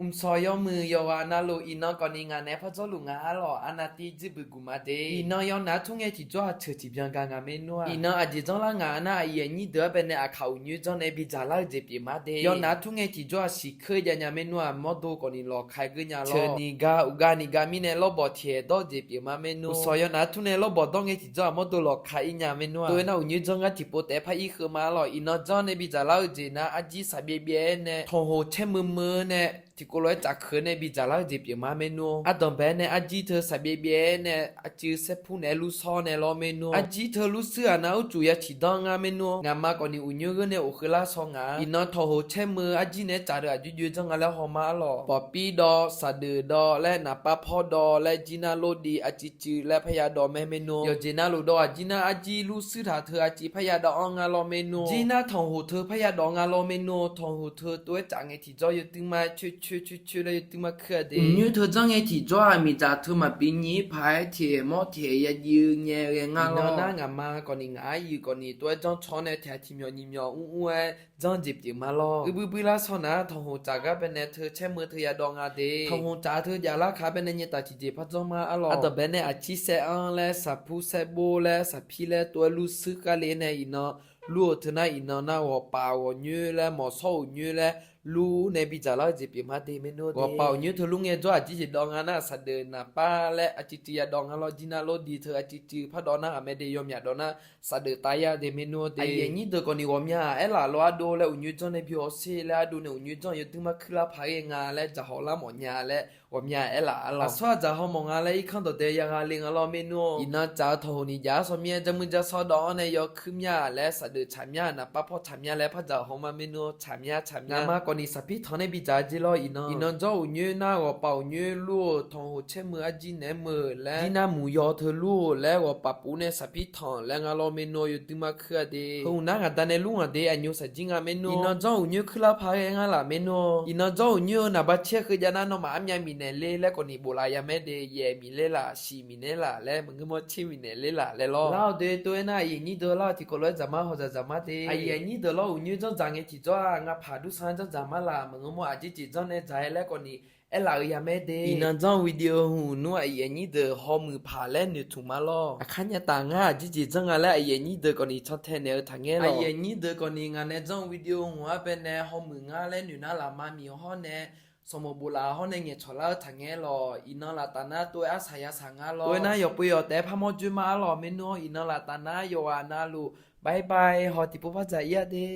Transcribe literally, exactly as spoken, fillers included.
Mqsawq yawmuiq yawqghaq navluf iqnan kawfni ngaq naeq-aer par dzawrluf nga arlawq. Arnav tiv dzuir buiq guq ma de. Iqnan yawnaf-aer tur ngae tiqjawr-aq ceuq tiqbyan ga nga maernmr-aq. Iqnan aqjeq janrlar ngaq-anr nar aqyuif aqnyir deuq-anr baenae aqkaq uqnyoer janr nae bidzaq lar-eu jeq pyeuf ma de. Yawnaf-aer tur ngae tiqjawr-aq siqkeur jav nya maernmr-aq, mawrdo kawfni lawqka geur nya lawr. Ceuq niq ga uq ga niq ga mirnae lawrbawq tiq aeq dawr-eu jeq pyeuf ma maernmr. Mqsawq yawnaf-aer tur nae lawrbawq dawr ngae tiqjawr-aq mawrdo lawqka ir nya maernmr-aq. Tov-aer nar uqnyoer janr ngar tiqpov taef-aer par ir kheu ma arlawq. Iqnan janr nae bidzaq lar-eu jeq nar arjir saqbyaev byaev-aer nae tanqhoq caer meuq meuq-aer nae tiqkov lof-aer tsafkeuq nae bidzaq lar-eu jeq pyeuf ma maernmr-or. Ardanqbae nae arjir teu saqbyaev byaev-aer nae aqcuiv saerpur naeq-aer lur shawr nae lawr maernmr-or. Arjir teu lur shuir-aq nar urcuf ya ciq danr ngar maernmr-or. Ngaqma kawfni uqnyoer gheur nae of kheuvlar shaw ngaq-a. Iqnan tanqhoq caer meuq arjir naeq-aer tsaf deuq aqjox joe janr nga laer haw ma arlawq. Bawqpir dawv, saqdeuf dawv laer, naqpar pawr dawv laer, jirnar lordiv arcuiv cuiv laer parya dawv mae maernmr-or. Yawqjeq navluf dawv aqjir nar arjir lur shuir taq teu aqcuiv parya dawv-anr nga lawr maernmr-or. Jirnar tanqhoq teu parya dawv nga lawr maernmr-or. Tanqhoq teu tov-aer tsaf ngae tiqjawr yawduir mar coer coer coer coer laer yawduir mar kuir-a de. Uqnyoer teu janr ngae tiqjawr-aq miqdzaq teu maqbi nyiq-ir paq-aer tiq aeq mawr tiq aeq ya jiv-eu nyae ghae ngar lawr. Iqnan nar ngaqma kawfni ngaq-aer yuif kawfni tov-aer janr cawr nae tiq ghaq tiq myawq nyiq myawq mr mr-aer janr jeq pyeuf ma lawr. Uibuir buir lar shaw nar tanqhoq tsaf gar baenae teu caer meuq teu ya dawv nga de. Tanqhoq tsaf teu jaflar kaq baenae nyaetaf tiqjeq par janr ma arlawq. Ardanqbae nae aqcir saer-anr laer, saqpur saer bor laer, saqpir laer tov-aer lur shuir kharle nae iqnan lur-eu teu nar iqnan nar ghawqpaf ghawqnyoer laer, mawqshawr uqnyoer laer lur nae bidzaq lar-eu jeq pyeuf ma de maernmr-or de. Ghawqpaf uqnyoer teu lur ngae jawr aqjir jeq dawv nga nar saqdeuf naqpar laer aqcuiv cuiv ya dawv nga lawr. Jirnar lordiv teu aqcuiv cuiv par dawv nar ghaq mae de. Yawmyaq dawv nar saqdeuf tav ya de maernmr-or de. Aqyuif aqnyir deuq kawfni ghawqmya aerlaf lof ardov laer uqnyoer janr nae bi hawsher laer ardov nae uqnyoer janr yawduir mar kuir lar paq ghae nga laer dzaq haw lar mawf nya laer ghawqmya aerlaf arlawq. Aqsur aqdzaq hawmawf nga laer irkanr dawqdae ya gha le nga lawr maernmr-or. Iqnan tsaf-eu tanqhoq ni jaf-aer shaw mir-aer jarmuir jarsawr dawv-anr nae yawkuir mya laer saqdeuf tsaq mya naqpar pawr tsaq mya laer par dzaq haw ma maernmr-or. Tsaq mya tsaq mya. Ngaqma kawfni saqpir tanq nae bidzaq-eu jeq lawr iqnan. Iqnan janr uqnyoer nar ghawqpaf uqnyoer lur-euq tanqhoq caer meuq arjir naeq-aer meuq laer jirnar muiq yaw teu lur-euq laer ghawqpaf puf nae saqpir tanq laer nga lawr maernmr-or. Yawduir mar kuir-a de. Heu uq nar ngaq da nae lur ngaq de aqnyoq saqjir nga maernmr-or. Iqnan janr uqnyoer kuir lar paq ghae ngar laf maernmr-or. Iqnan janr uqnyoer-eu naqba caer keuv jav nar nawmaf armyav miqnaeq ler laer kawfni bof laf ya mae de. Yaef miqler laf, shiq miqnaeq laf laer maqngeur mawr tser miqnaeq ler laf laer lawr. Lar-awq de. Tov-aer nar aqyuif aqnyir deuq lar tiqkawv lof-aer dzaq mar hawdzaq dzaq mar de. Aqyuif aqnyir deuq lawr uqnyoer janr dzaq ngae tiqjawr-aq ngaq paq dursanr janr dzaq mar laf maqngeur mawr aqjeq jeq janr nae dzaq-aer laer kawfni aerlaf-eu ya mae de. Iqnan janr video hmq nmr aqyuif aqnyir deuq hawmuiq paq laer noeqtmq ma lawr. Aqkar nya taf ngar aqjeq jeq janr nga laer aqyuif aqnyir deuq kawfni cantae naeq-eu taqngaer lawq. Aqyuif aqnyir deuq kawfni ngaq nae janr video hmq-anr baenae hawmuiq ngar laer noeq nar laf ma miq hawr nae sanqmoq bof laf hawr nae ngaeqcawq lar-eu taqngaer lawq. Iqnan laftaf nar tov-aer arsaq yasaq ngar lawr. Tov-aer nar yawqpov yawq taef-aer parmawr joer ma arlawq maernmr-or. Iqnan laftaf nar yawqghaq navluf bye bye haw tiqpov par dzaq ir-a de.